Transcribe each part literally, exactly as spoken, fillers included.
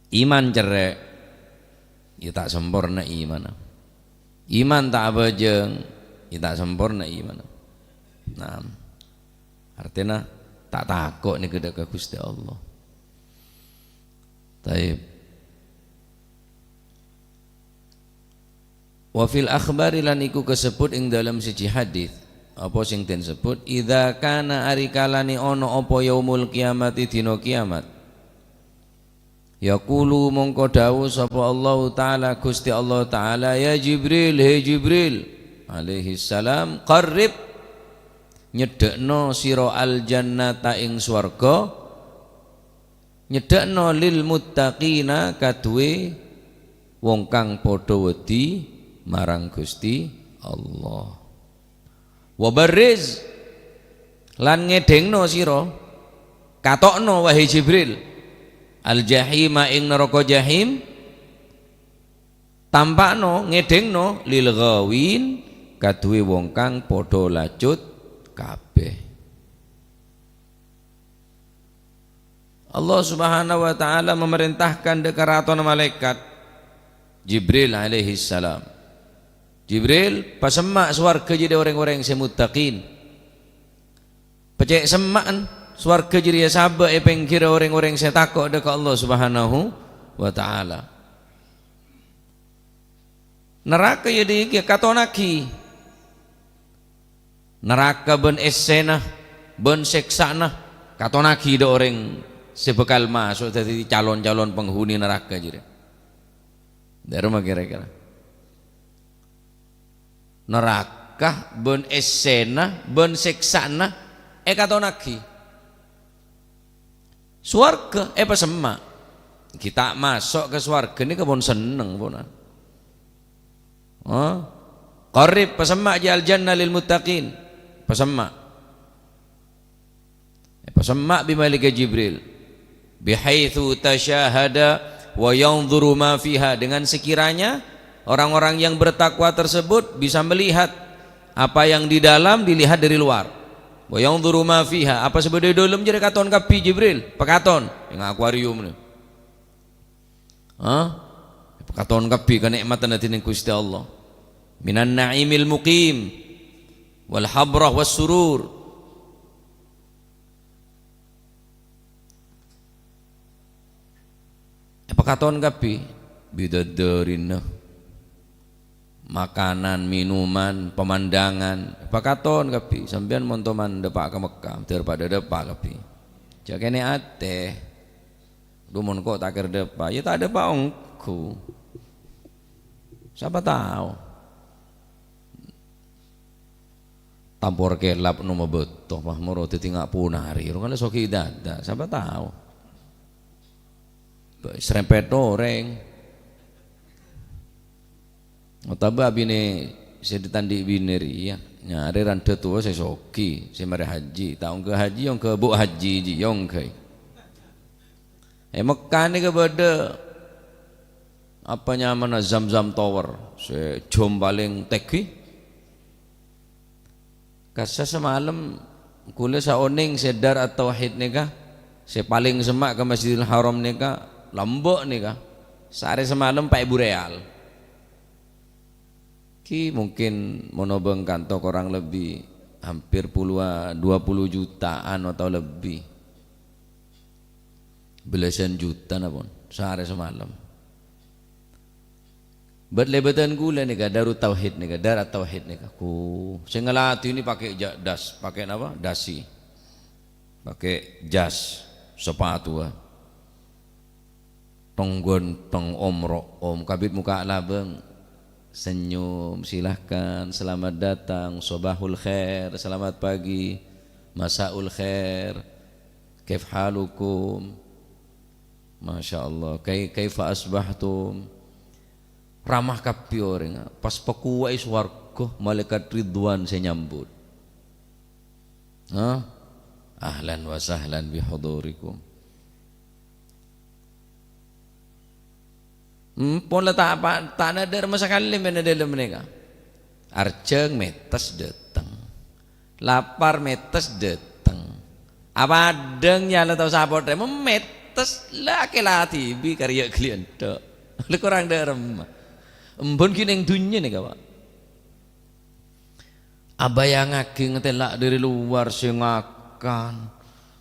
Iman cerrè', ya ta' samporna imanna. Iman ta' abhâjâng, ya ta' samporna imanna. Nah, artèna ta' tako' nèka dâ' ka Ghustè Allah. Taib. Wa fil akhbari, lan iku kasebbhut ing dâlem sèjhi hadis, apa sè den sebbhut, "Idza kana, arikalane ana apa yaumul qiyamati, dina kiamat." Yaqulu, mongko dawuh sapa Allahu Ta'ala, Ghustè Allah Ta'ala, "Ya Jibril, he Jibril, alaihissalam, qarrib, nyedhekno sira al-jannata ing swarga, nyedhekno lil muttaqina kaduwe wong kang padha wedi marang Gusti Allah." "Wa barriz, lan ngedhingno sira, kato'no, wahai Jibril, al-jahima, ing naraka Jahim, tampa'no, ngedhingno, lil ghawin, kaduwe wong kang padha lacut kabeh." Allah Subhanahu wa Ta'ala memerintahkan dâ' ka ratona malaèkat, Jibril alaihissalam, "Jibril, pasemma' sowarghâ jârèya orèng-orèng sè muttaqin. Pècè' semma'an sowarghâ jârèya sabâ' è pèngghirra orèng-orèng sè tako' dâ' ka Allah Subhanahu wa Ta'ala." Naraka ya dhiki, katonnaghi. Naraka bân essèna, bân sèksa'na, katonnaghi dâ' orèng sè bhâkal maso' dhâddhi calon-calon penghuni naraka jârèya. Dâ' remma kèra-kèra. Naraka bân essèna, bân sèksa'na èkatonnaghi. Sowarghâ èpasemma'. Ghi' ta' maso' ka sowarghâ nèka pon senneng, pon. Hah? Qarrib, pasemma' jâ al-jannah lil muttaqin. Pasemma'. Èpasemma' bi' Malaèkat Jibril. "Bihaitsu tasyahada wa yanzuru ma fiha." Dengan sekiranya orang-orang yang bertakwa tersebut bisa melihat apa yang di dalam dilihat dari luar. "Wa yanzuru ma fiha." Apa sè bâdâ è dâlem jârèya katon kabbhi, Jibril. Pakaton. Ing akuarium nè. Hah? Èpakaton kabbhi kanè'matanna dhinèng Ghustè Allah. "Minan na'imil muqim, wal habrah was surur." Èpakaton kabbhi, bidaddarina, makanan, minuman, pemandangan, èpakaton kabbhi. Sampèyan mon toman dâpa' ka Mekkah, dâr padâ dâpa' kabbhi. Jhâ' kènè' atè. Dhu mon ko' ta' kèra dâpa', ya ta' dâpa' ongghu. Sapa tao? Tampor kelap no mabâto, mah moro dhâddhi nga' ponari, rongana sogi dada, sapa tao? Bâ-, serempet orèng. Otabâ abinè sè dâteng dhi' binè rèya, nyarè randhâ towa sè sogi, sè marè haji, ta' ongghâ haji, ongghâ bu' haji, ji, ongghâ. È Mekkah nèka bâdâ, apa nyamana, Zamzam Tower, sè jhâm palèng tèngghi. Kassa samalem kaulâ saonèng sè Dar At-Tauhid nèka, sè palèng semma' ka Masjidil Haram nèka, lambâ' nèka. Saarè samalem pa èbu real. Ki mungkin mon obâng kanto korang lebbi hampir puluh, dua puluh jutaan atau lebbi. Belasan juta napa, saarè samalem. Bât-lèbâdhân kaulâ nèka, Darut Tauhid nèka, Dar At-Tauhid nèka. Ku, sè ngaladhinè pakè ja-, das, pakè napa? Dasi. Pakè jas, sepatu, ah. Tong-ghântong, om-ro'om, kabit mokka' labâng. Senyum, silahkan, selamat datang, sobahul khair, selamat pagi, masaul khair, kaif halukum? Masya Allah, kai-, kaifa asbahtum? Ramah kabbhi orèng, pas pakowa'è sowarghâ, malaikat Ridwan sè nyambut. Hah? Ahlan wa sahlan bihudurikum. Empon la ta' pa-, ta' nadhâr ma' sakalè mèn è dâlem nèka. Arjhâng mèttes dâteng. Lapar mèttes dâteng. Apa adhâng nyala tao sapothrè, mèmèt. Tes la kèla dhibi' karya ghâliyân tok. La korang dâ'remma. Embun ghi' neng dhunnya nèka, Pak. Abayangaghi ngatela' dâri lowar sè ngakan,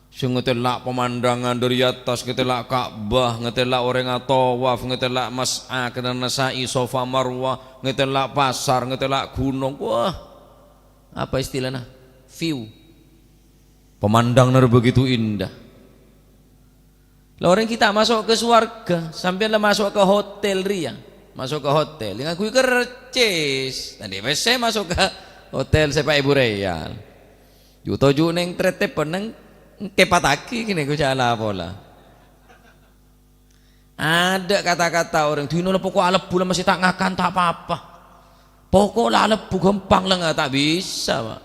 sè ngatela' pemandangan dâri attas, ngatela' Ka'bah, ngatela' orèng atawaf, ngatela' mas'a, ngatela' sa'i, Safa Marwah, ngatela' pasar, ngatela' ghunong. Wah, apa istilana? View. Pemandanganna begitu indah. Lah, orèng ghi' ta' maso' ka sowarghâ, sampèyan la maso' ka hotel rèya. Maso' ka hotel, ngangguy kercis. Tadâ' pèssè maso' ka hotel sè pa' èbu rèal. Ju-toju' neng tretep neng kèpattaghi kènè' ghun jhâ' la pola. Adâ' kata-kata orèng, "Dinah la poko' alebbhu la masè ta' ngakan ta' pa-apa. Poko' la alebbhu ghâmpang la nga-, ta' bisa, Pak."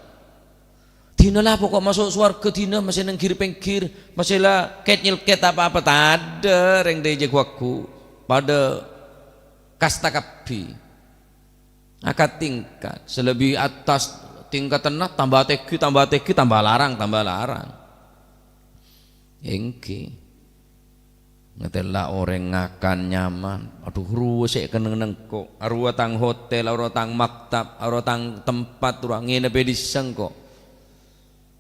Dinah la poko' maso' sowarghâ, dinah masè neng ghir-pèngghir, masè la kèt-nyèlkèt apa-apa, tadâ' rèng dâjâ ghu-waggu. Padâ kasta kabbhi. Akat tingkat. Sè lebbi attas tingkatanna tamba tèngghi, tamba tèngghi, tamba larang, tamba larang. Èngghi. Ngatela' orèng ngakan nyaman. Adhu, rowa sè kennengneng ko'. Arowa tang hotel, arowa tang maktab, arowa tang tempat, rowa ngènep è dissa' ko'.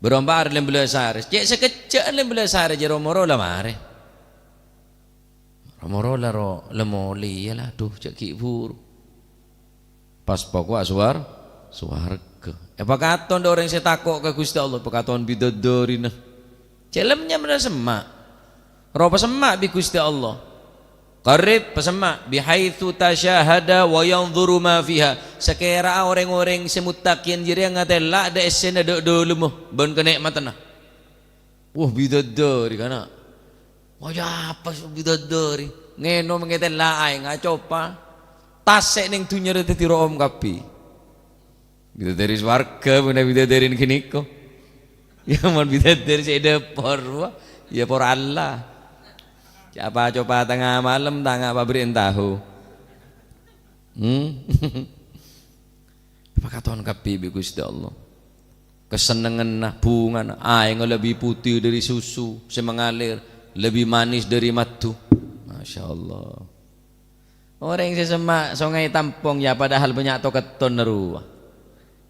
Bârâmpa arè lèmbellâs arè. Cè' sakejjhâ'ân lèmbellâs arè, jâ' ro-moro la marè. Ro-moro la ro-, la molè, iyâ la, adhu, jâ' ghi' buru. Pas poko'a sowar-, sowarghâ. Èpakaton dâ' orèng sè tako' ka Ghustè Allah, èpakaton bidaddarina. Cellem nyamana semma'. Rowa pasemma' bi' Ghustè Allah. Qarrib, pasemma', "Bihaitsu tasyahada wa yanzuru ma fiha." Sakèra'a orèng-orèng sè muttaqin jârèya ngatela' dâ' essèna dâ' dâlemma bân kanè'matanna. Wah, bidadari, kana'. Wah, ya apa sè bidadari? Ngènom ngètèn la aèng, acopa. Tasè' neng dhunnya rè dhâddhi ro'om kabbhi. Bidadari sowarghâ, bân bidadari ghânèka. Ya, mon bidadari sè dâpor, wah, ya por Allah. Apa copa tengnga malem, tanga' pabri'en tahu. Hmm? Pakaton kabbhi bi' Ghustè Allah. Kasennengnganna, bhungana, aèngnga lebbi putih dâri susu sè mangalèr, lebbi manis dâri maddu. Masya Allah. Orèng sè semma' songay tampong, ya, padahal bânnya' to-ketton rowa.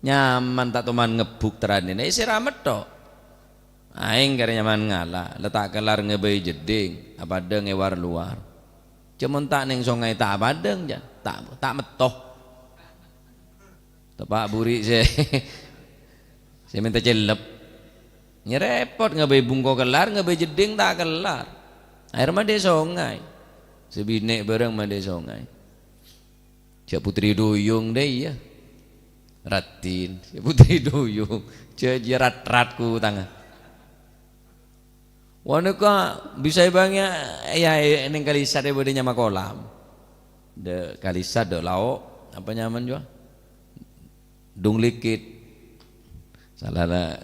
Nyaman ta' toman ngebbhuk terranèna, èsèra metto'. Aèng karè nyaman ngala', la ta' kellar ngabây jeddhing, apadhâng è war-lowar. Cè' mon ta' neng songay ta' apadhâng, jâ, ta', ta' metto. Teppa' buri' sè, sè mènta cellep. Nyarèpot ngabây bungko kellar, ngabây jeddhing ta' kellar. Aèr mandhi songay. Sè binè' bârâng mandhi songay. Jâ' putri duyung dâ' iyâ. Raddhin, jâ' putri duyung. Jâ', jâ' rat-rat kutangnga. Wah, nèka bisa èbângè, ya, neng Kalisat è bâdâ nyama kolam. Dâ' Kalisat, dâ' lao', apa nyamana, jua? Dung Likit. Sala la,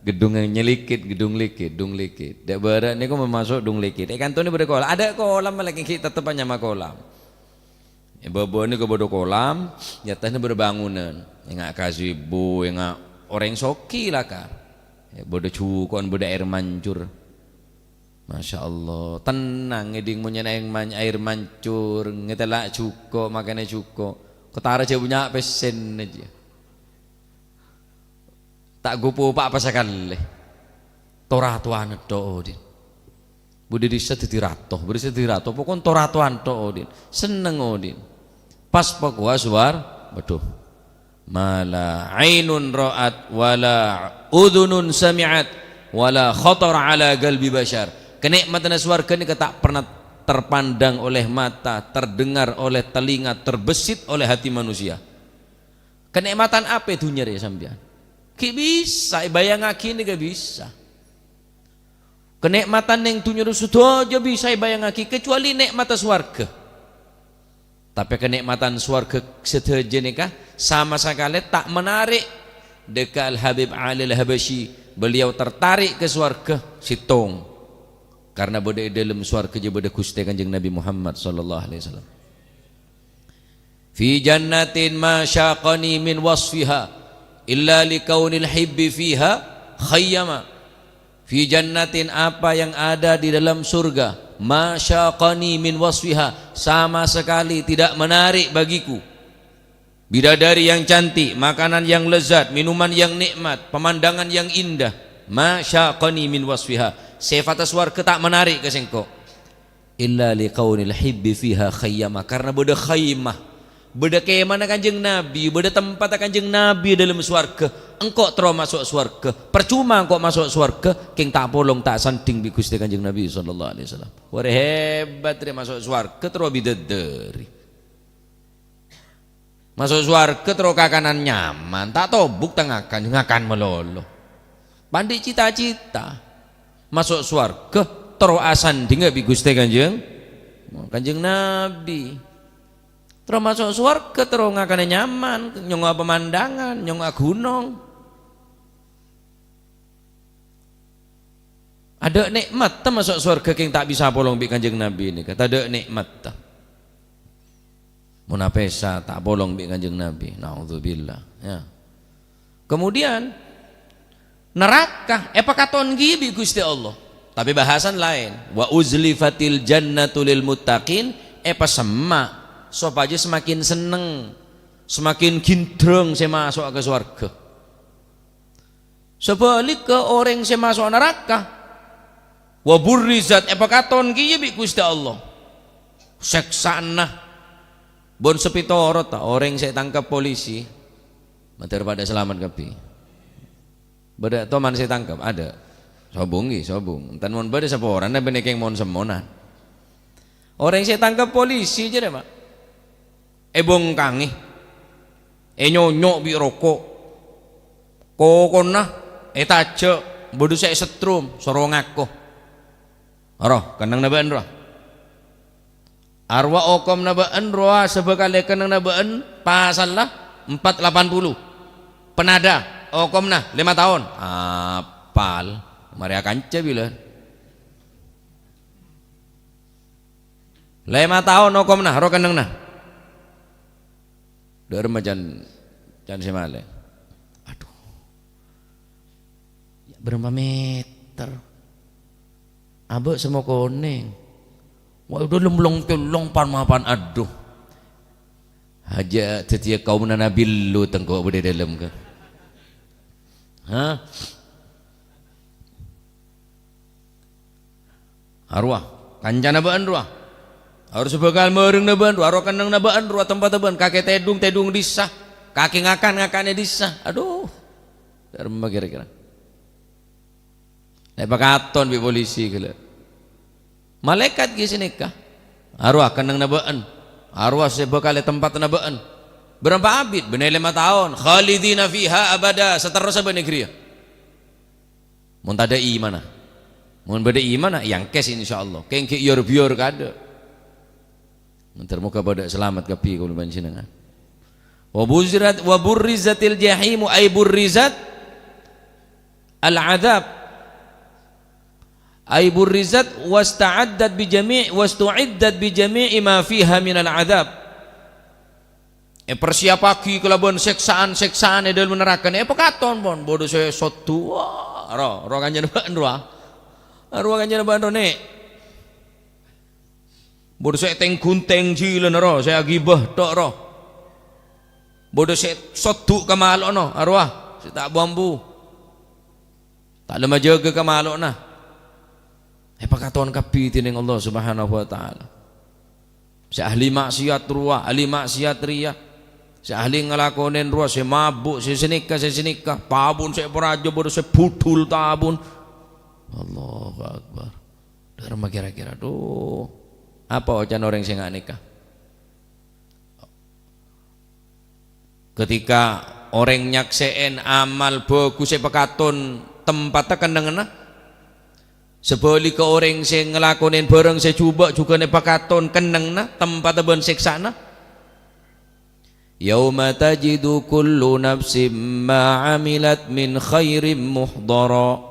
Gedung Nyelikit, Gedung Likit, Dung Likit. Dâ' bârâ' nèko mamaso' Dung Likit. È kantona bâdâ kolam. Adâ' kolam, malah ghi' tettep nyama kolam. È bâbâna nèko bâdâ kolam, è attasna bâdâ bangunan. Enga' gazebo, enga' orèng soghi lakar. È bâdâ juko'an, bâdâ aèr mancur. Masya Allah, tennang ngèdhing monyèna aèng man-, aèr mancur, ngètella' juko', makanè juko'. Kotara jâ' bânnya' pèssèna jiyâ. Ta' ghupo pa-apa sakalè. Tor-atowan tok, Din. Budi dissa dhâddhi rato, budi dissa dhâddhi rato, pokon tor-atowan tok, Din. Senneng, Din. Pas pokowa sowar, waduh. "Ma la ainun ra'at, wa la udzunun sami'at, wa la khatara ala qalbi basyar." Kanè'matanna sowarghâ nèka ta' pernah terpandang oleh mata, terdengar oleh telinga, terbesit oleh hati manusia. Kanè'matan apa è dhunnya rè sampèyan? Ghi' bisa èbâjângaghi, nèka ghi' bisa. Kanè'matan neng dhunnya rè sadhâjâ bisa èbâjângaghi, kecuali nè'matta sowarghâ. Tapè kanè'matan sowarghâ sadhâjâ nèka sama sakalè ta' manarè'. Dâ' ka Al-Habib Ali Al-Habasyi, beliau tertarik ka sowarghâ sèttong. Karena bâdâ è dâlem sowarghâ jâ bâdâ Ghustè Kanjeng Nabi Muhammad sallallahu alaihi wasallam. "Fi jannatin ma syaqani min wasfiha illa li kaunil hibbi fiha khayyama." Fi jannatin, apa yang ada di dalam surga, ma syaqani min wasfiha, sama sekali tidak menarik bagiku. Bidadari yang cantik, makanan yang lezat, minuman yang nikmat, pemandangan yang indah, ma syaqani min wasfiha, sèfatta sowarghâ ta' menarik ka sèngko'. Illa likaunil hibbi fiha khayyama, karena bâdâ khaymah, bâdâ kemana Kanjeng Nabi, bâdâ tempatta Kanjeng Nabi è dâlem sowarghâ. Engko' terro maso' sowarghâ, parcoma engko' maso' sowarghâ, kèng ta' apolong, ta' asandhing bi' Ghustè Kanjeng Nabi sallallahu alaihi wasallam. Wârè hebat rè, maso' sowarghâ terro bidadari. Maso' sowarghâ terro kakanan nyaman, ta' tobuk ta' ngakan, ngakan malolo. Pandhi' cita-cita. Maso' sowarghâ terro asandhingnga bi' Ghustè Kanjeng, Kanjeng Nabi. Terro maso' sowarghâ terro ngakanna nyaman, nyongngo'a pemandangan, nyongngo'a ghunong. Adâ' nè'matta maso' sowarghâ kèng ta' bisa apolong bi' Kanjeng Nabi nèka. Tadâ' nè'matta. Mon apèsa ta' apolong bi' Kanjeng Nabi. Naudzubillah. Ya. Kemudian, neraka èpakaton ghi' bi' Ghustè Allah. Tapè bahasan laèn. "Wa uzlifatil jannatu lil muttaqin," èpasemma' sopajâ semakin senneng, semakin ghinḍrâng sè maso'a ka sowarghâ. Sabhâligghâ, orèng sè maso' naraka, wa burrizat, èpakaton kèya bi' Ghustè Allah. Sèksaanna bân sapètorotta orèng sè ètangkep polisi, mandhâr padâ salamet kabbhi. Bâdâ toman sè ètangkep? Adâ'. Sobung, ghi, sobung. Enten mon bâdâ saporana bân èkèng mon-semmonan. Orèng sè ètangkep polisi jârèya, Pak. Èbhungkangè, ènyonyo' bi' roko', kokonna ètajâ', bâdâ sè èsetrum, soro ngako. Aro, kennengnganna bâ'ân rowa. Arowa okomna bâ'ân rowa sè bhâkal èkennengnga bâ'ân pasalla empat lapan puluh. Penada, okomna lèma taon. Apal. Marè akanca bilân. Lèma taon okomna, aro kennengnga. Dâ'remma can, can sè malè. Adhu. Ya, bârâmpa mèter? Abâ' sè mokonèng. Wah, udah lem-, long-, long pan-mapan, adhu. Hajâ dhâddhiyâ kaumna Nabi Lut engko' bâdâ è dâlem, ka. Hah? Arowa, kancana bâ'ân rowa. Arowa sè bhâkal marèngana bâ'ân rowa, arowa kennengnganna bâ'ân rowa, tempatta bâ'ân, kakè tèdung, tèdung è dissa, kakè ngakan, ngakan è dissa. Adhu, dâ'remma kèra-kèra. Nè' pakaton bi' polisi ghellâ'. Malaèkat ghi' sanèka. Arowa kennengnganna bâ'ân. Arowa sè bhâkal è tempatta bâ'ân. Bârâmpa abit? Bânnè lèma taon. Khalidina fiha abada, saterrossa bâ'na è ghâriyâ. Mon tadâ' imanna. Mon bâdâ imanna, èangkès insyaallah. Kèng ghi' yor-biyur kadâ'. Mandhâr moghâ padâ salamet kabbhi kaulâ panjhennengngan. Wa buzrat, wa burrizatil jahimu, ay burrizat al-adzab. Ay burrizat wasta'addat bi jami', wastu'iddat bi jami'i ma fiha minal adzab. Èparsiyappaghi kalabân sèksaan-sèksaan è dâlem naraka nè, èpakaton pon. Bâdâ sè sodhu, wah, ro, ro kanjana bâ'ân rowa. Ro kanjana bâ'ân rowa, nè. Bâdâ sè tèng-ghunṭèng jhilâna ro, sè aghibâ tho' ro. Bâdâ sè sodhu ka malo'na, arowa, sè ta' bu-ambu. Ta' lem ajâgâ ka malo'na. Èpakaton kabbhi dhinèng Allah Subhanahu wa Ta'ala. Sè ahli maksiat rowa, ahli maksiat rèya. Sè ahli ngalakonè rowa, sè mabuk, sè sanèka, sè sanèka. Tabun sè paraja, bâdâ sè budhul tabun. Allahu Akbar. Dâ'remma kèra-kèra, adhu. Apa oca'na orèng sè nga' nèka? Ketika orèng nyaksè'è amal bhâghus sè èpakaton tempatta kennengnganna, sabhâligghâ orèng sè ngalakonè bhârâng sè jhubâ' jhughân èpakaton kennengnganna tempatta bân sèksaanna. Yauma tajidu kullu nafsin ma 'amilat min khairin muhdhara.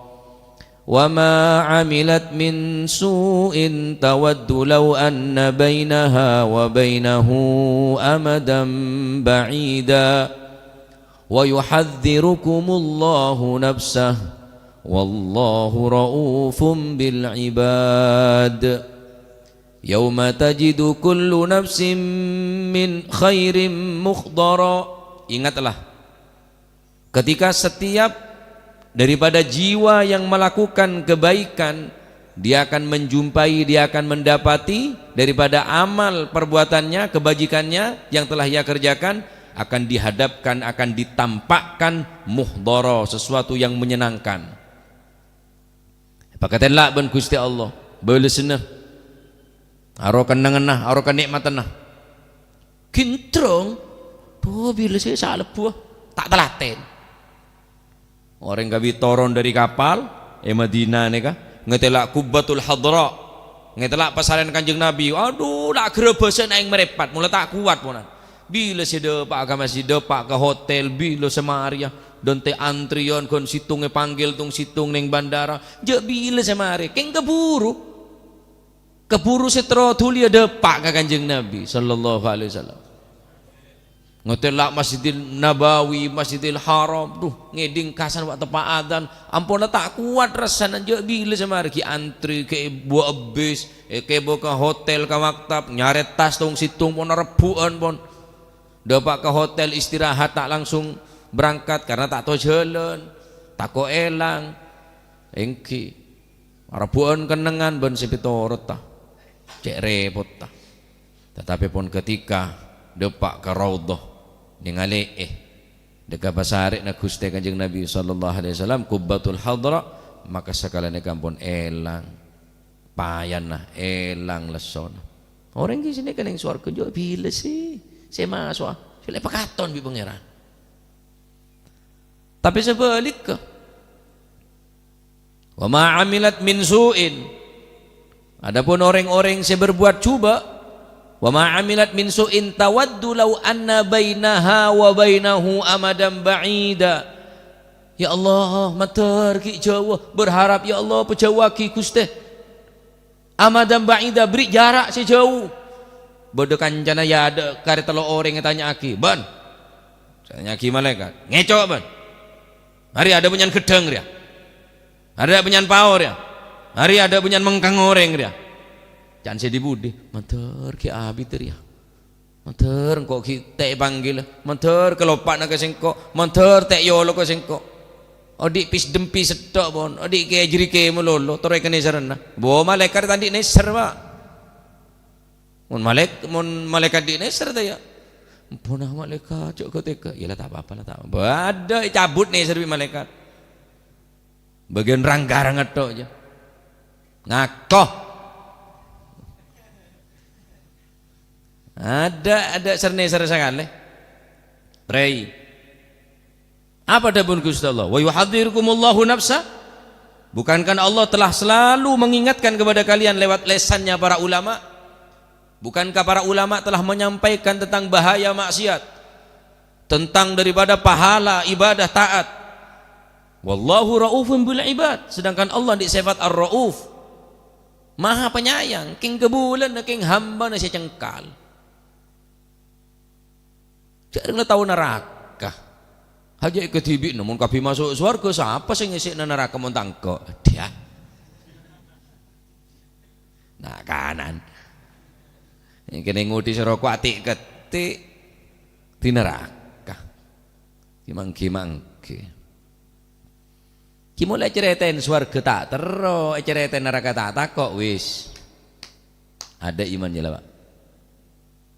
Wa ma 'amilat min su'in tawaddu law anna bainaha wa bainahu amadan ba'ida. Wa yuhadzirukumullahu nafsah. Wallahu ra'ufum bil ibad. Yauma tajidu kullu nafsin min khairin muhdara. Ingatlah, ketika setiap daripada jiwa yang melakukan kebaikan, dia akan menjumpai, dia akan mendapati daripada amal perbuatannya, kebajikannya yang telah ia kerjakan, akan dihadapkan, akan ditampakkan muhdara, sesuatu yang menyenangkan. Pakatella' bân Ghustè Allah, bâlessanna, aro kennengnganna, aro kanè'matanna. Ghintrong, bâ bilâ sè salebbuwâ, ta' talatèn. Orèng kabit toron dâri kapal è Madinah nèka, ngatèla' Qubbatul Hadra, ngatèla' pasarèn Kanjeng Nabi. Adhu, la' ghârâbâsân aèng marèpat, mola ta' kowat ponan. Bilâ sè dâpa' ka masjid, dâpa' ka hotel, bilâ sè marèya. Dântè antrèyan ghân sèttongnga èpanggil tong-sèttong neng bandara. Jâ' bilâ sè marè, kèng kabhuru. Kabhuru sè terro dhuli dâpa' ka Kanjeng Nabi sallallahu alaihi wasallam. Ngatèla' Masjidil Nabawi, Masjidil Haram, duh, ngèdhing kasan wa' teppa' adzan, ampon la ta' kowat rassana, jâ' bilâ sè marè ghi' antrè, ghi' èbâ bis, èkèbâ ka hotel, ka maktab, nyarè tas tong-sèttong pon, arebbhu'ân pon. Dâpa' ka hotel istirahat, ta' langsung berangkat karena ta' tao jhâlân, tako' èlang. Èngghi, arebbhu'ân kennengngan bân sè èpètorotta, cè' rèpotta. Tatapè pon ketika dâpa' ka Raudhah, nèngalè'è dâ' ka pasarè'na Ghustè Kanjeng Nabi sallallahu alaihi wasallam, Qubbatul Hadra, maka sakalèna kampon èlang payana, èlang lessona. Orèng ghi' sè nèka neng sowarghâ, jâ' bilâ sè, sè maso'a, sè la èpakaton bi' Pangèran. Tapè sabhâligghâ, "Wa ma 'amilat min su'in." Adapun orèng-orèng sè berbuat jhubâ', "Wa ma 'amilat min su'in tawaddu law anna bainaha wa bainahu amadan ba'ida." Ya Allah, mandhâr ghi' jhâuwâ, berharap, ya Allah, pajhâuwaghi, Ghustè. Amadan ba'ida, bherri' jhârâ' sè jhâu. Bâdâ kancana è adâ' karè tello' orèng ètanya'aghi, "Bân," ètanya'aghi malaèkat, "ngèco', Bân. Arèya adâ' bânnya'an ghedhâng rèya? Arèya adâ' bânnya'an pao rèya? Arèya adâ' bânnya'an mengkang orèng rèya?" Can sè dhi-budhi, "Mandhâr ghi' abit rèya. Mandhâr engko' ghi' ta' èpanggil. Mandhâr kaloppa'na ka sèngko'. Mandhâr ta' èolok ka sèngko'." Odi' pis-dempis sètto' pon, odi' kè-, jârèya kè malolo, terro èkanèserrana. Bo, malaèkat ta' andi' nèser, Pa'. Mon malaèk-, mon malaèkat andi' nèser ta' iyâ? Ampon, ah, malaèkat, jhâ' ghâtèka. Iyâ la, ta' pa-apa la, ta' pa-apa. Bâdâ ècabut nèser bi' malaèkat. Bâgiyân rang-karang tok jâ. Ngako. Adâ', adâ' sèr-nèsèr sakalè. Rèy. Apa dhâbuna Ghustè Allah? "Wa yuhadzirukumullahu nafsa." Bukankah Allah telah selalu mengingatkan kepada kalian lewat lesannya para ulama? Bukankah para ulama telah menyampaikan tentang bahaya maksiat, tentang daripada pahala ibadah taat? "Wallahu raufun bil ibad." Sedangkan Allah andi' sifat ar-rauf, Maha Penyayang, kèng kabulâna, kèng hambâna sè cengkal. Jhâ' rèng la tao naraka. Hajâ èkadhibi'na, mon kabbhi maso' sowarghâ, sapa sè ngèsè'na naraka mon ta' engko'? Dhiyâ. Nah, kanan. Kènè' ngodhi sè roko' ati'-ketti' dhi naraka. Ghi-mangghi-mangghi. Ghi molaè ècarètèn sowarghâ ta' terro, ècarètèn naraka ta' tako', wis. Adâ' iman jâ la, Pa'.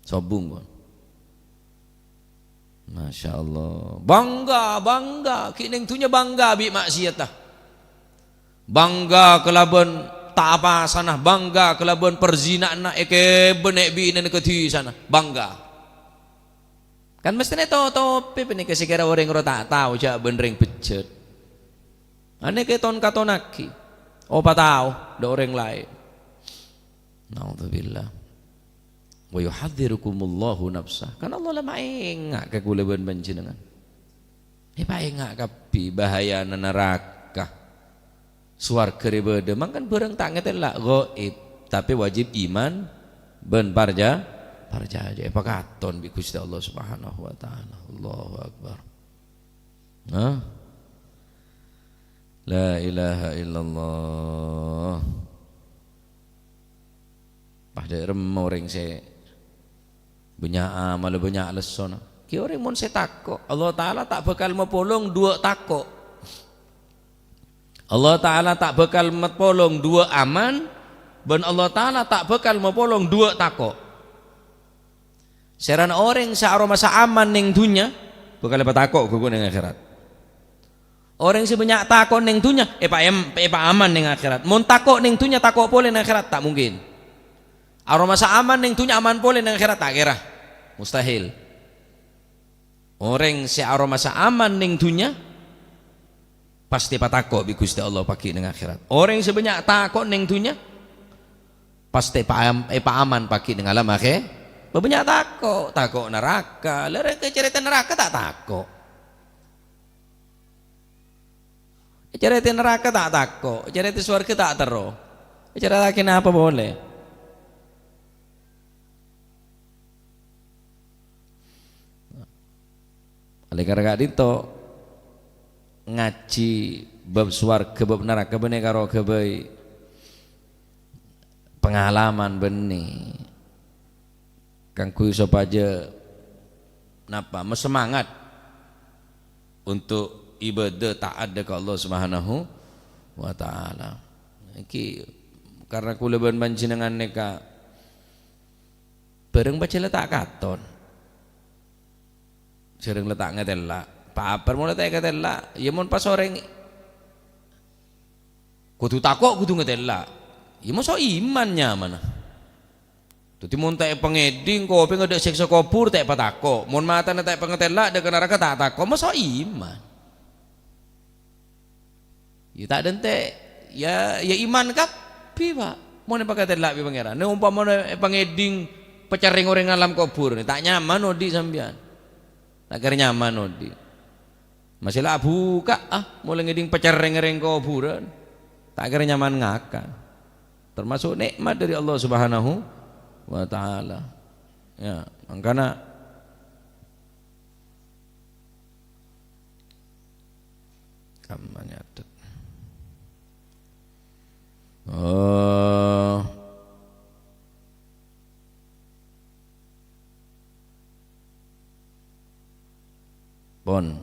Sobung, pon. Masya Allah. Bangga, bangga. Ghi' neng dhunnya bangga bi' maksiatta. Bangga kalabân ta' apasana, bangga kalabân perzina'anna, èkèbâ nè' binèna kadhisana. Bangga. Kan mesthèna ètotobhi panèka sakèra orèng rowa ta' tao jhâ' bân rèng bejjhât. Anèka èton-katonaghi. Opa tao dâ' orèng laèn. Naudzubillah. "Wa yuhadzirukumullahu nafsah." Kan Allah la maènga' ka kaulâ bân panjhennengngan. Èpaènga' kabbhi bahayana naraka. Sowarghâ rè bâdâ, mangkana bârâng ta' ngatèla' ghaib, tapè wajib iman bân parja-, parcajâ. Èpakaton bi' Ghustè Allah Subhanahu wa Ta'ala. Allahu Akbar. Nah. La ilaha illallah. Pas dâ' remma orèng sè bânnya' amalla, bânnya' lessona. Ghi' orèng mon sè tako', Allah Ta'ala ta' bhâkal mapolong duwâ' tako'. Allah Ta'ala ta' bhâkal mapolong duwâ' aman, bân Allah Ta'ala ta' bhâkal mapolong duwâ' tako'. Sèrana orèng sè aromasa aman neng dhunnya, bhâkal èpatako' ghughuna neng akhèrat. Orèng sè bânnya' tako' neng dhunnya, èpa-, èpaaman neng akhèrat. Mon tako' neng dhunnya, tako' polè neng akhèrat, ta' mungkin. Aromasa aman neng dhunnya, aman polè neng akhèrat, ta' kèra. Mustahil. Orèng sè aromasa aman neng dhunnya, pastè patako' bi' Ghustè Allah pagghi' neng akhèrat. Orèng sè bânnya' tako' neng dhunnya, pastè paam-, èpaaman pagghi' neng alam akhè-, bânnya' tako', tako' naraka. Lha rè-, carèta naraka ta' tako'. Ècarèta naraka ta' tako', ècarèta sowarghâ ta' terro. Ècarèta'aghi napa polè? Olè karana ka'dinto ngajhi bab sowarghâ, bab naraka bânnè karo ghâbây pangalaman bânnè. Kaangghuy sopajâ napa? Masemangat untuk ibadah, taat ka Allah Subhanahu wa Ta'ala. Èngghi karana kaulâ bân panjhennengngan nèka bhâreng pajhât la ta' katon. Sèrèng la ta' ngatèla'. Papèr mon la ta' èkatèla', iyâ mon pas orèng kodhu tako', kodhu ngatèla'. Iyâ moso iman nyamana. Dhâddhi mon ta' èpangèdhing, kopèngnga dâ' sèksa kobhur, ta' èpatako'. Mon matana ta' èpangatèla', dâ' ka naraka ta' tako', moso iman. Iyâ ta' dântè', iyâ, iyâ iman kabbhi, Pa'. Mon èpangatèla' bi' Pangèran. Nè, ompamana èpangèdhing pacerrèng orèng alam kobhur, ta' nyaman odi' sampèyan. Ta' kèra nyaman odi'. Masè la abhuka', ah, molaè ngèdhing pacerrèng orèng kobhurân. Ta' kèra nyaman ngakan. Termasuk nè'mat dâri Allah Subhanahu wa Ta'ala. Iyâ, mangkana kamma nyatèt. Oh. Pon.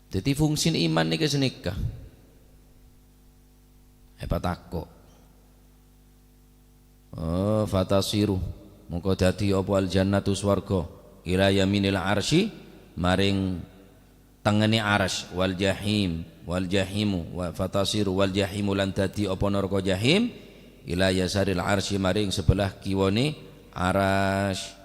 Dhâddhi, fungsina iman nèka sanèka. Èpatako'. Oh, fatasiru. Mongko dhâddhi apa al-jannatu swarga. Ila yaminil arsy, maring tengnga'anna arsy, wal jahim, wal jahimu, wa fatasiru wal jahimu lan dhâddhi apa naraka jahim, ila yasaril arsy maring sebelah kiwana arsy.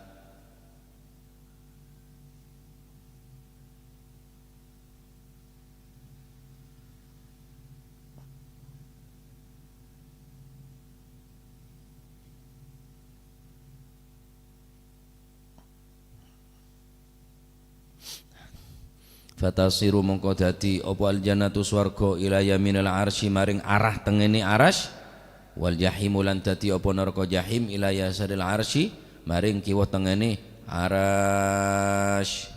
Fatasiru mongko dhâddhi apa al-jannatu swarga ila yaminil arsy maring arah tengnga'anna arsy, wal jahimu lan dhâddhi apa naraka jahim ila yasaril arsy maring kiwa tengnga'anna arsy.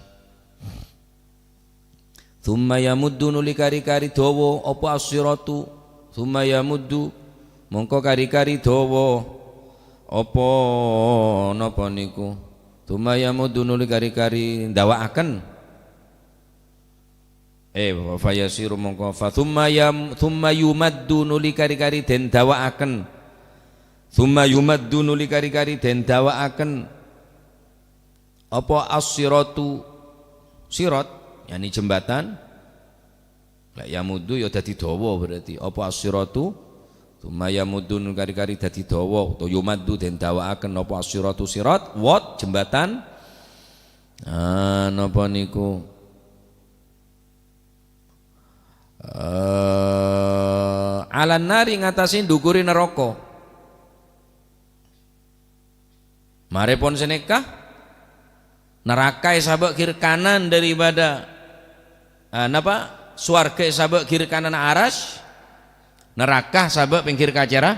Tsumma yamuddu nuli kari-kari dawa apa as-siratu. Tsumma yamuddu, mongko kari-kari dawa apa napa niku. Tsumma yamuddu nuli kari-kari ndawa'aken. Eh, fa yasiru mongko fa tsumma yam-, tsumma yumaddu nuli kari-kari den dawa'aken. Tsumma yumaddu nuli kari-kari den dawa'aken. Apa as-siratu, sirat, yakni jembatan. Lek yamuddu ya dadi dawa berarti. Apa as-siratu? Tsumma yamuddu kari-kari dadi dawa, utawa yumaddu den dawa'aken apa as-siratu sirat, wat jembatan. Ah, napa niku? Eh, alan nari ngatasé ndukuri neraka. Marè pon sanèka, neraka èsabâ' kiri kanan daripada, eh, napa? Sowarga èsabâ' kiri kanan aras, neraka sabâ' pèngghir kacèra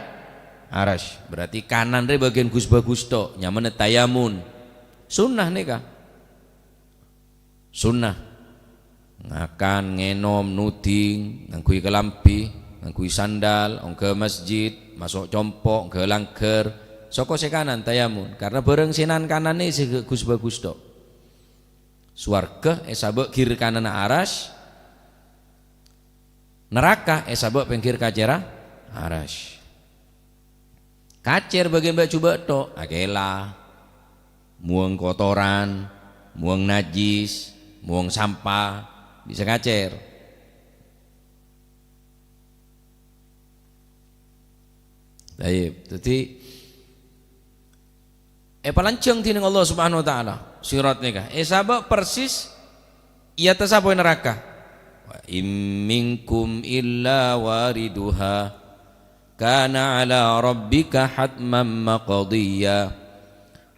aras. Berarti kanan rè bâgiân ghus-bhâghus to', nyamana tayamun. Sunnah nèka. Sunnah. Ngakan, ngènom, nuding, ngangghuy kalambhi, ngangghuy sandal, ongghâ masjid, maso' compo', ongghâ langghâr. Soko sè kanan, tayamun. Karna bhârâng sè nan-kananna sè ghâ-, ghus-bhâghus tho. Sowarghâ èsabâ' gir kananna Aras, naraka èsabâ' pènggir kacèra Aras. Kacèr bâgiyân bâ'-jhubâ' tho, akèla, mowang kotoran, mowang najis, mowang sampah, bisa kacèr. Tayyib. Dhâddhi, èpalanjhâng dhinèng Allah Subhanahu wa Ta'ala, Sirat nèka. Èsabâ' persis è attas apoy naraka. "Wa in minkum illa wariduha. Kana 'ala rabbika hatman maqdiyya.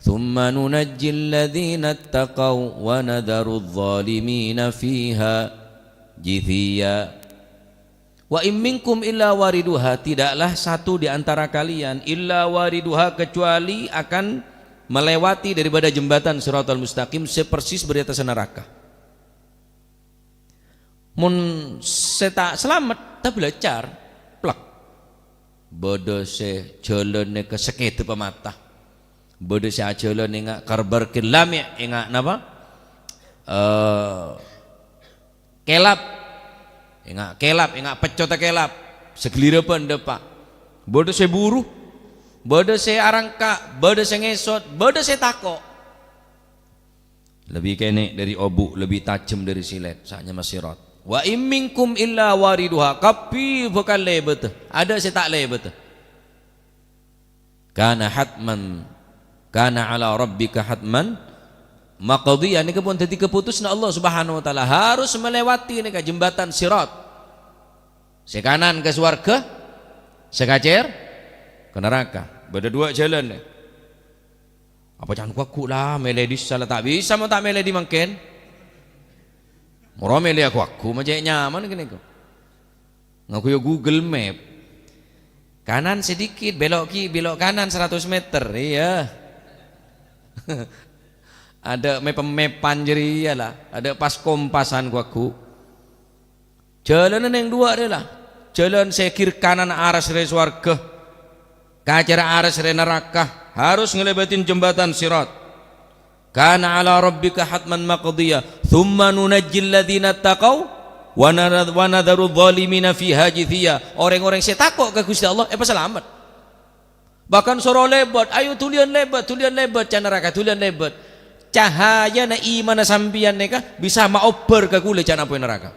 Tsumma nunajjil ladzina ittaqaw wa nadharudz dzalimina fiha jithiyya." "Wa in minkum illa wariduha," tidaklah satu di antara kalian, "illa wariduha," kecuali akan melewati daripada jembatan Siratal Mustaqim sè persis bâri' attas naraka. Mon sè ta' salamet, tabâlâcar, plek. Bâdâ sè jhâlân nèka sakèdâ pamata. Bâdâ sè ajhâlân enga' karbar kelame', enga' napa? Eh, Kèlap. Enga' kèlap, enga' peccodda kèlap. Saghellirâ bân dâpa'. Bâdâ sè buru. Bâdâ sè arangka', bâdâ sè ngèsot, bâdâ sè tako'. Lebbi kènè' dâri obu', lebbi tajhem dâri silèt, sè nyama Sirat. "Wa in minkum illa wariduha," kabbhi bhâkal lèbâdhâ. Adâ' sè ta' lèbâdhâ. Kana hatman, kana 'ala rabbika hatman maqdiyya. Nèka pon dhâddhi kaputusanna Allah Subhanahu wa Ta'ala, harus melewati nèka jembatan Sirat. Sè kanan ka sowarghâ, sè kacèr ka naraka. Bâdâ duwâ' jhâlân, nè. Apa can ghu-lagghu la, mèlè dissa la ta' bisa, mon ta' mèlè dhi mangkèn? Moro mèlè ghu-lagghu, ma' cè' nyaman ghânèka. Ngangghuyâ Google Map. Kanan sedikit, belok ki-, belok kanan seratus meter. Iyâ. Adâ' mep-, mep-mèpan jârèya la. Adâ' pas-kompasan ghu-lagghu. Jhâlânna nèng duwâ' rèya la. Jhâlân sè gir kanan Aras rè sowarghâ. Kacèra Aras rè naraka. Harus ngalèbâdhin jembatan Sirat. Kana 'ala rabbika hatman maqdiyya, tsumma nunajjil ladzina taqaw wa nara-, wa nadharudz dzalimina fiha jithiyya. Orèng-orèng sè tako' ka Ghustè Allah èpasalamet. Bahkan soro lèbât, "Ayo dhuliyân lèbât, dhuliyân lèbât, ca naraka, dhuliyân lèbât." Cahayana imanna sampèyan nèka bisa maobbhâr ka ghulâ ca'na apoy naraka.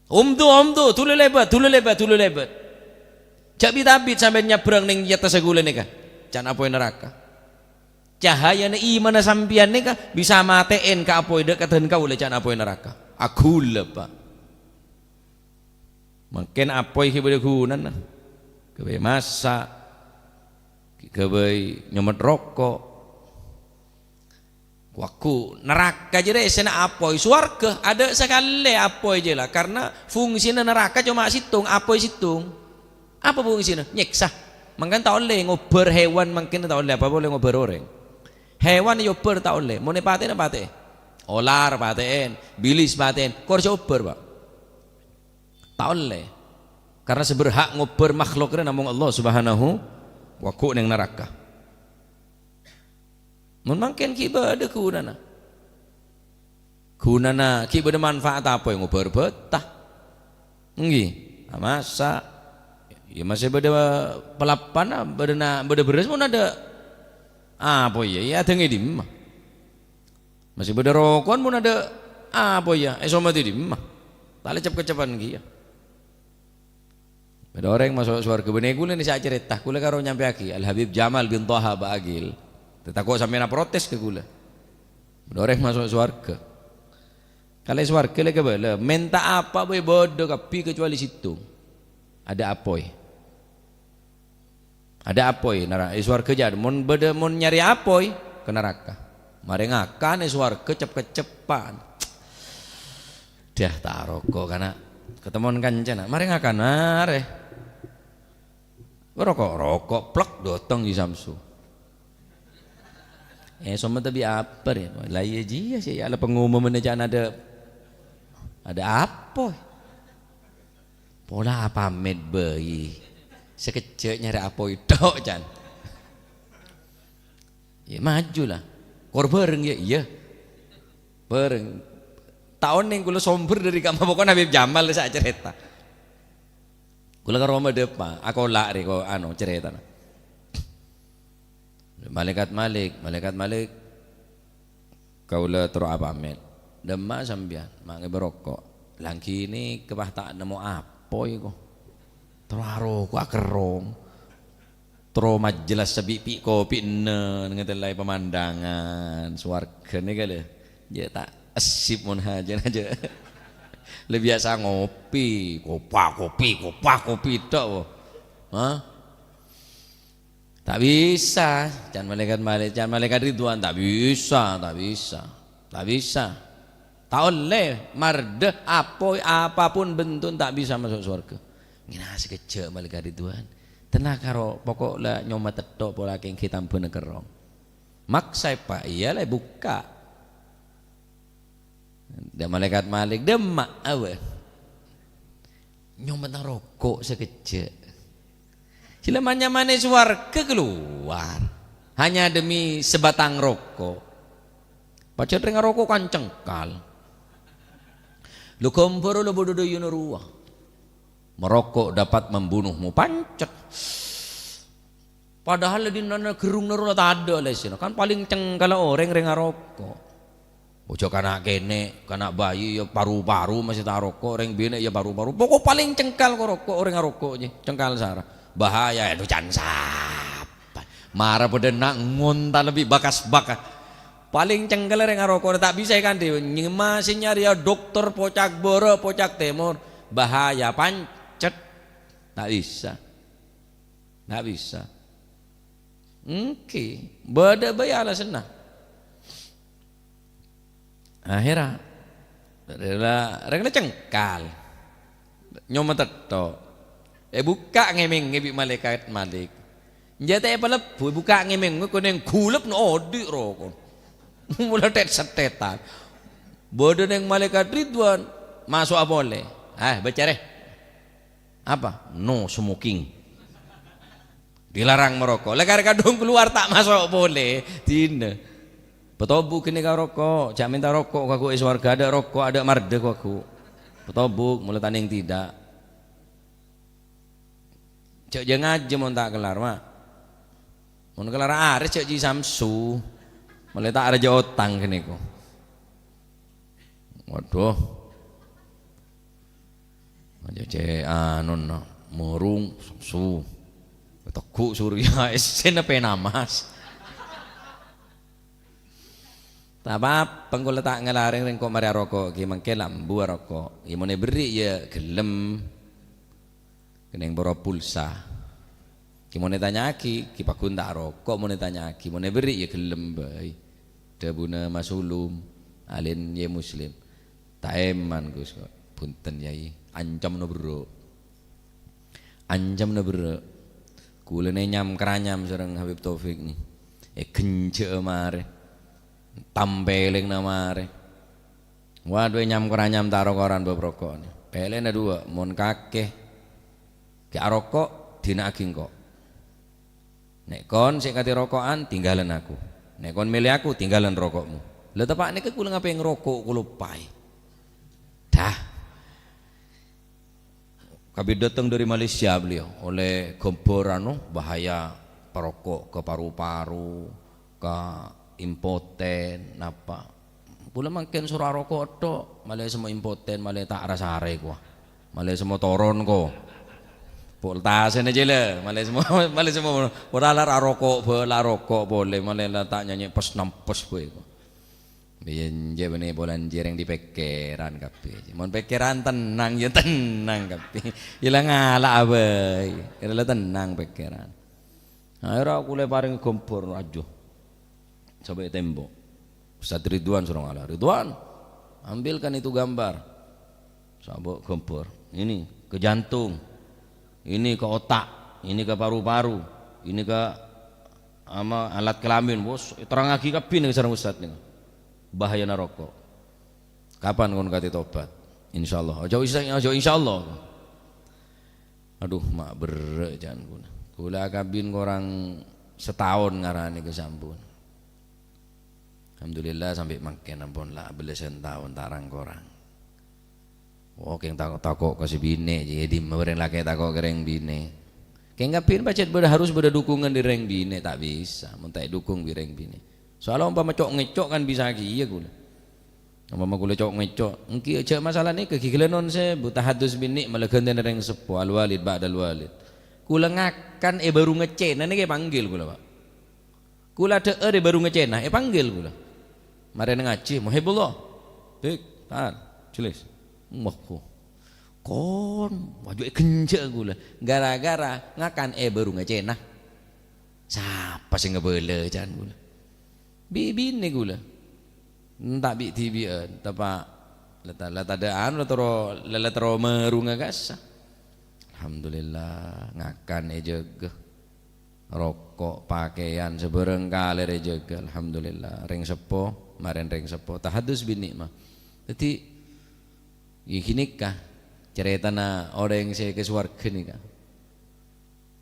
"Omdu, omdu, dhuli lèbât, dhuli lèbât, dhuli lèbât. Jhâ' bit-abit sampèyan nyabrâng nèng è attassa ghulâ nèka," ca'na apoy naraka. Cahayana imanna sampèyan nèka bisa matè'èn ka apoy dâ' ka dân kaulâ, ca'na apoy naraka. Aghulâ, Pa'. Mangkèn apoy ghi' bâdâ ghunana. Ghâbây massa', ghâbây nyomet roko'. Ghu-lagghu, naraka jârèya èssèna apoy, sowarghâ adâ' sakalè apoy jâ la, karna fungsina naraka coma sèttong, apoy sèttong. Apa fungsina? Nyèksa. Mangkèn ta' ollè ngobbhâr hèwan, mangkèn ta' ollè, apa polè ngobbhâr orèng. Hèwan èobbhâr ta' ollè, mon èpatè'è, patè'è. Olar patè'èn, bilis patè'èn, kor sè obbhâr, Pa'. Ta' ollè. Karna sè berhak ngobbhâr makhluk rèya namong Allah Subhanahu wa, ghu' nèng naraka. Mon mangkèn ghi' bâdâ ghunana. Ghunana ghi' bâdâ manfaat apoy ngobbhâr bhâta. Èngghi, amassa'. Iyâ masè bâdâ palappan, bâdâ na-, bâdâ bherrâs mon adâ'. Apoy iyâ, iyâ adhângè è dimma? Masè bâdâ roko'an mon adâ', apoy iyâ, èsomodhi è dimma? Ta' lè cep-kecepan kèya. Bâdâ orèng maso' sowarghâ, bânnè ghulâ nè sè acarèta, ghulâ karo nyampèyaghi, Al Habib Jamal bin Thaha Ba'agil. Ta' tako' sampèyan aprotes ka ghulâ. Bâdâ orèng maso' sowarghâ. Kalè sowarghâ lè kabâlâ, mènta apa bhâi bâdâ kabbhi kacuali sèttong. Adâ' apoy. Adâ' apoy, nara-, è sowarghâ jâ', mon bâdâ, mon nyarè apoy, ka naraka. Marè ngakan è sowarghâ cep-kecepan. Dâh, ta' roko', kana'. Katemmowan kancana, "Marè ngakan, marè." Roko'-roko', plek, dâteng Ji Samsu. Eh, sometta bi' apa, rè? La iyâ jiyâ sè, yâ, la pengumumanna can ada, ada apa? Pola apamèt bhâi. Sakejjhâ' nyarè apoy tok, can. Yâ, maju la. Kor bhâreng, yâ? Iyâ. Bhâreng. Ta' onèng kaulâ sombher dâri ka'emma, pokokna Habib Jamal sè acarèta. Kaulâ ka roma dâpa', akola' rè ko-, anu, carètana. Malaikat Malik, Malaikat Malik, kaulâ terro apamèt. Dâmma sampèyan, ma' ngèbâ roko'. Langghini kepah ta' nemmo apoy ko. Terro aroko' akerrong. Terro majelas sabi' pi' kopi' nen, ngatèlaè pemandangan sowarga nèka lho. Jâ' ta' essip mon hajâna jâ'. La biyasa ngopi, kopa kopi, kopa kopi tok, wo. Hah? Ta' bisa, can Malaikat Malik, can Malaikat Ridwan, ta' bisa, ta' bisa, ta' bisa. Ta' ollè, mardhâ, apoy, apapun bentukna ta' bisa maso' sowarga. Ngèna sakejjhâ' Malaikat Ridwan. Tenang karo, poko' la nyoma tetto' pola kènggi tambhâna kerrong. Maksa, Pak, iyâ la bukka'. Dâ' Malaikat Malik, dâmma, awa. Nyometta roko' sakejjhâ'. Sila manya-manya sowarga kalowar. Hanya demi sebatang roko'. Pajhât rèng aroko' kan cengkal. Lo ghâmbhârra lo bâdâ dâjâna rowa. Merokok dapat membunuhmu, pancet. Padahal la dinna' gherrungnga rowa la tadâ' lèsèna. Kan palèng cengkalla orèng rèng aroko'. Oja kana' kènè', kana' bayi ya paru-paru masih ta' aroko', orèng binè' ya paru-paru. Pokok palèng cengkal ko' roko', orèng aroko' jiyâ, cengkal sara. Bahaya, anu can sapa? Mara padâ na' ngonta lebbi bakas-bakas. Palèng cengkal orèng aroko', ta' bisa èkandhi. Nyèma sè nyarèya dokter pocak bârâ', pocak tèmor. Bahaya, pancet. Ta' bisa. Ta' bisa. Èngghi, bâdâ bhâi alasanna. Akhèrra, rèng la cengkal. Nyoma tetto'. Èbukka' ngèmèngngè bi' Malaikat Malik. Jâ' ta' èpalebbhu, èbukka' ngèmèngngè, konèng gulep no odi' roko'. Mula tèt-sèttètan. Bâdâ neng Malaikat Ridwan, maso'a polè. Ah, bâca rè. Apa? No smoking. Dilarang merokok. La karè kadhung kalowar ta' maso' polè. Dinna. Patobu' ghânèka roko'. Jâ' mènta roko' ka ghu è sowarga. Adâ' roko', adâ' mardhâ ka ghu. Patobu', mula tanèng tidak. Jâ', jâ' ngajhi mon ta' kellar, Ma'. Mon kellar arè jâ' jiyâ samsu. Molaè ta' arajâ otang ghânèka. Waduh. Aja cè' anona, morung, su. Teggu' Surya, essèna pènamas. Ta' pa-apa, engko' la ta' ngalarèng rèng ko' marè aroko' ghi, mangkèn ambu aroko'. Ghi mon èberri' ya ghellem. Kennèng boro pulsa. Ghi mon ètanya'aghi, ghi paggun ta' aroko', mon ètanya'aghi, mon èberri' ya ghellem bhâi. Dhâbuna Mas Ulum, alèn Yai Muslim. Ta' èman, Gus, kok. Bhunten, Yai. Ancamna berrâ'. Ancamna berrâ'. Kaulâ nè nyam-kranyam sareng Habib Taufik nè. Èghânjhâ'â marè. Tampèlèngnga marè. Waduh, nyam koranyam ta' ro-koran bab roko' nè. Pèlèna duwâ', mon kakè ghi' aroko', dina'aghi engko'. Nè' kon sè kadhi roko'an, tinggalan aku. Nè' kon mèlè aku, tinggalan roko'mu. La teppa' nèka kaulâ ngapè ngroko' kaloppaè. Dah. Kabit datang dari Malaysia beliau, oleh gempor anu, bahaya perokok ke paru-paru, ka impoten, napa. Kaulâ mangkèn soro aroko' tok, malè semmo impoten, malè ta' ra-sarè kowa. Malè semmo toron ko. Voltasèna jâlâ, malè semmo, malè semmo. Ora la aroko', bâ-, la aroko' polè, malè la ta' nyanyè pes-nampes bhâi ko. Biyen jâ' bânnè polana jârèng dipèkkèran kabbhi. Mon pèkkèran tennang, ya tennang kabbhi. Ya la ngala'a bhâi. Ya la tennang pèkkèran. Akhèrra kaulâ èparèngè gempor, ajuh. Sampè' tembok. Ustaz Ridwan soro ngala', "Ridwan, ambilkan itu gambar." Sabâ' gempor. Ini ke jantung. Ini ke otak. Ini ke paru-paru. Ini ke ama-, alat kelamin, wos, terrangaghi kabbhi nèng sareng ustad nèng. Bahayana roko'. Kapan kon kate tobat? Insyaallah. Ojo isa-, ojo insyaallah. Aduh, ma' berre' can kula. Kula akabin korang setaon ngarane ke sampun. Alhamdulillah, sampe' mangken ampon la bellesen taon ta' rang-korang. Oh, keng tako'-tako' ka se bine, jadi oreng lake tako' ke reng bine. Keng kabin pacet bada, harus bada dukungan dari reng bine, tak bisa. Mun tak dukung bi reng bine. Soalnya umpama cok-ngecok kan bisa kiye kula. Umpama kula cok-ngecok, engki aja masalah niki, gigalanon se, bu tahadus bini, malah gantene reng sepo, al walid, ba'dal walid. Kula ngakan, e, baru ngecena niki panggil kula, Pak. Kula dhe'er e baru ngecena, epanggil kula. Marena ngaji, "Muhibullah." Dik, tar, jelas. Wah, ko-, kon, waju egenjek kula. Gara-gara ngakan e baru ngecena. Sapa sing ngebele, can kula. Bi-, bine kula. Enta' bi-, dibi'en, tepa' la ta-, la tada'an, la toro, la, la toro meru ngagasa. Alhamdulillah, ngakan ejaga. Roko', pakaian, sabarang kaler ejaga, alhamdulillah. Reng seppo, maren reng seppo. Tahadus bini mah. Dadi, ya gini kah, ceritana oreng se ke swarga nika.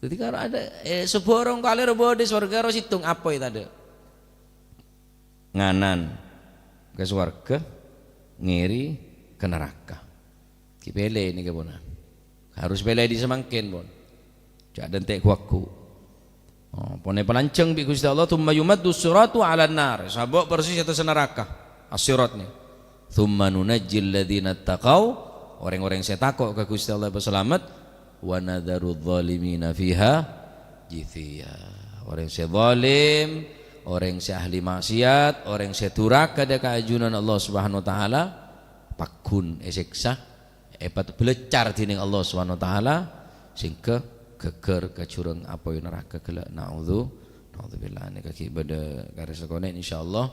Dadi, kalau ada, eh, sabarang kaler bodi swarga, ro situng, apa itu ada? Nganan ke swarga, ngeri ke neraka. Ki pele niki, pon. Harus pele di semangken, pon. Cak dente kuakku. Oh, pone pelanjang bi Gusti Allah, "Tsumma yumaddu siratu 'alan nar." Sabok persis atas neraka. As-sirat nih. "Tsumma nunajjil ladzina taqau." Orang-orang saya takut ke Gusti Allah berselamat. "Wa nadzaru dzalimina fiha jithiya." Orang saya zalim, orang saya ahli maksiat, orang saya duraka ada keajunan Allah Subhanahu wa taala, pagun esiksa, epat belecar dening Allah Subhanahu wa taala, sehingga geger ka jurang apoy neraka gella. Naudzu, naudzubillah. Nika ki bada kare sekone, insyaallah.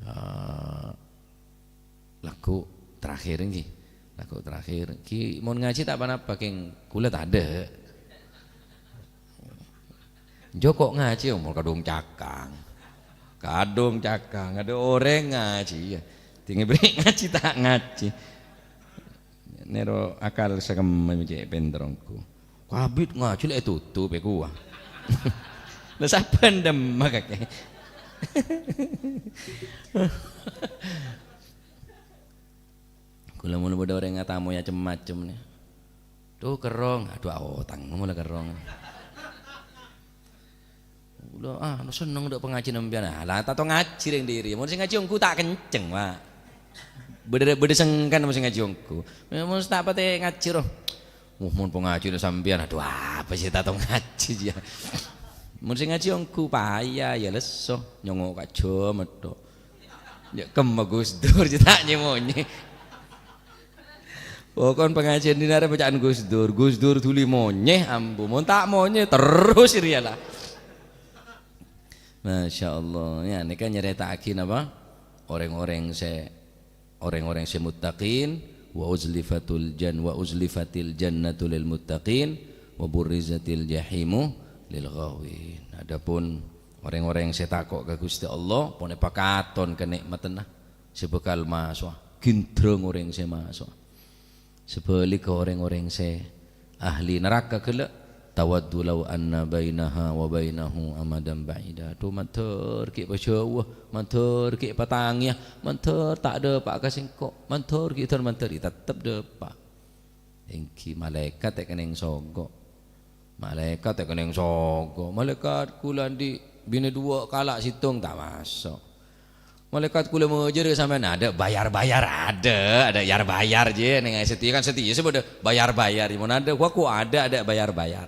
Eh, lagu terakhir nggih. Lagu terakhir. Ki mon ngaji tak apa-apa, keng kula tadha. Joko ngaji, omor kadung cakang. Kadung cakang, ada orang ngaji, ya. Tinggi beri ngaji tak ngaji. Nero akal sakemma cek penterongku. Kabit ngaji lek tutup ya kuah. Lah saben demak kake. Kula mulu padha oreng ngatamu ya cem-macem nih. Tuh kerong, aduh, aotang mula kerong. Kula, ah, anu seneng dek pengaji nempian. Ah, lah, tato ngaji reng diri. Mun sing ngaji ongku tak kenceng, Pak. Beda, beda sengkan mun sing ngaji ongku. Mun tak pate ngaji roh. Muh, mun pengaji sampean, aduh, apa sih tato ngaji ya? Mun sing ngaji ongku payah ya leso, nyongo ka jam tok. Ya kemma Gus Dur, tak nyemonye. Pokon pengajian dinare bacaan Gus Dur. Gus Dur duli monyeh, ambu. Mon tak monyeh, terus riya lah. Masya Allah. Ya, ini kan nyereta'agi napa? Orang-orang se, orang-orang se muttaqin, "Wa uzlifatul jan-, wa uzlifatil jannatu lil muttaqin, wa burrizatil jahimu lil ghawin." Adapun orang-orang se tako' ka Gusti Allah, pone pakaton ka nikmatenna se bakal masoa. Gindrang orang se masoa. Sebalikka oreng-oreng se ahli neraka gella', "Tawaddu law anna bainaha wa bainahu amadan ba'ida." Duh, mandhâr ghi' pajhâuwâ, mandhâr ghi' patangiya, mandhâr ta' dâpa' ka sengko', mandhâr ghi' dhân mandhâr, tetep dâpa'. Enggi malaekat ta' kenning sogok. Malaekat ta' kenning sogok. Malaekat kula andi' bine duwâ' kala' settong ta' maso'. Malaekat kula mojâr ka sampeyan, ada bayar-bayar, ada, ada yar-bayar je, neng setia kan setia, se bâdâ bayar-bayar, mon ada, wah, kok ada, ada bayar-bayar.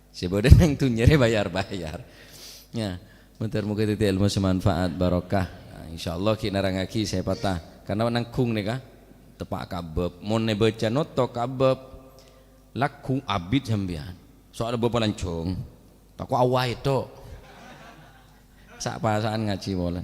Se bâdâ neng dunnya re bayar-bayar. Ya, muter muga dadi ilmu semanfaat, barokah. Nah, insyaallah ki narangagi saya patah. Karena nanggung nih kah, tepak kabep. Mon ne baca noto kabep, lagu abit sampeyan. Soalnya bapak lancung. Tako' awai tok. Sak-pasaan ngaji polè.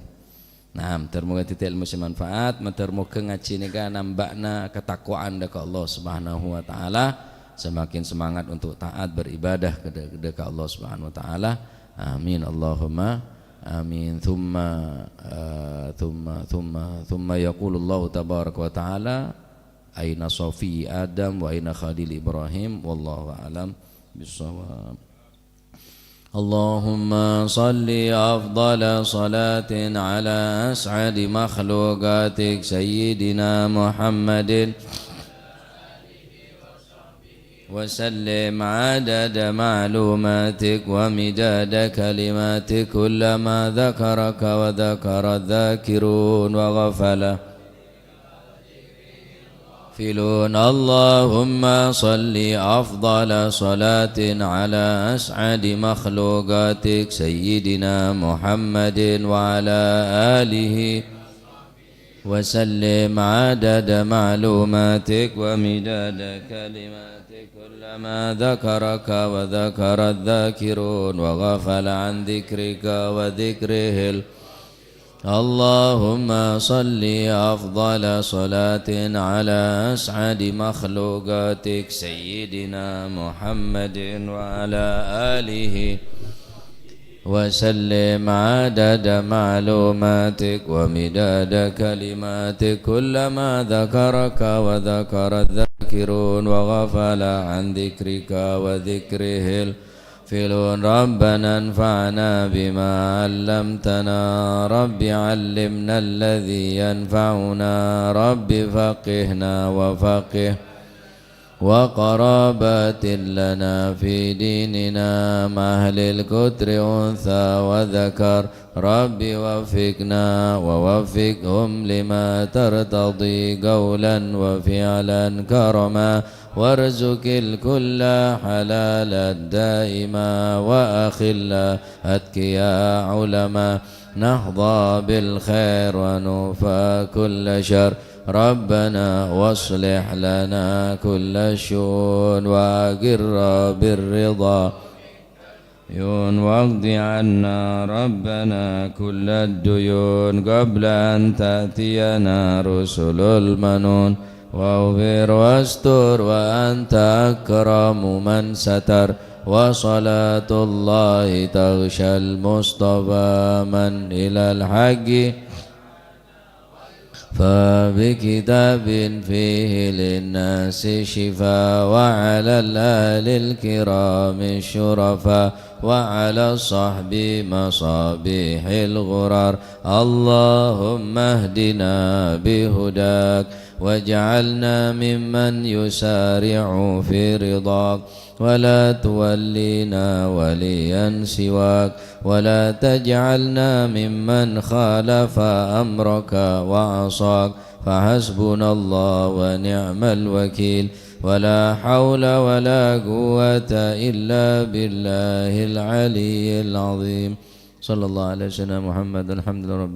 Nah, mator moga dadi ilmu sing manfaat, mator moga ngaji nika namba'na ketakwaan dâ' ka Allah Subhanahu wa taala, semakin semangat untuk taat beribadah ka dâ-, dâ' ka Allah Subhanahu wa taala, Amin, Allahumma amin. Thumma, eh, thumma, thumma, thumma yaqulullahu tabaraka wa ta'ala, "Aina Safi Adam wa aina Khalil Ibrahim?" Wallahu a'lam bissawab. اللهم صل أفضل صلاة على أسعد مخلوقاتك سيدنا محمد وسلم عدد معلوماتك ومداد كلماتك، كلما ذكرك وذكر الذاكرون وغفل الغافلون. اللهم صل أفضل صلاة على أسعد مخلوقاتك سيدنا محمد وعلى آله وسلم عدد معلوماتك ومداد كلماتك، كلما ذكرك وذكر الذاكرون وغفل عن ذكرك وذكره ال-، اللهم صل أفضل صلاة على أسعد مخلوقاتك سيدنا محمد وعلى آله وسلم عدد معلوماتك ومداد كلماتك، كلما ذكرك وذكر الذاكرون وغفل عن ذكرك وذكره الغافلون. ربنا انفعنا بما علمتنا، رب علمنا الذي ينفعنا، رب فقهنا وفقه وقرابات لنا في ديننا مع أهل القطر أنثى وذكر. رب وفقنا ووفقهم لما ترتضي قولا وفعلا كرما، وارزق الكل حلالا دائما وأخلا أتقياء علما، نحظى بالخير ونوفى كل شر. ربنا واصلح لنا كل الشؤون وأقر بالرضا عيون، واقض عنا ربنا كل الديون قبل أن تأتينا رسل المنون، واغفر واستر وأنت أكرم من ستر، وصلاة الله تغشى المصطفى من إلى الحق فبكتاب فيه للناس شفاء، وعلى الآل الكرام الشرفاء، وعلى الصحب مصابيح الغرر. اللهم اهدنا بهداك، واجعلنا ممن يسارع في رضاك، ولا تولينا وليا سواك، ولا تجعلنا ممن خالف أمرك وعصاك، فحسبنا الله ونعم الوكيل، ولا حول ولا قوة إلا بالله العلي العظيم. صلى الله على سيدنا محمد، الحمد لله رب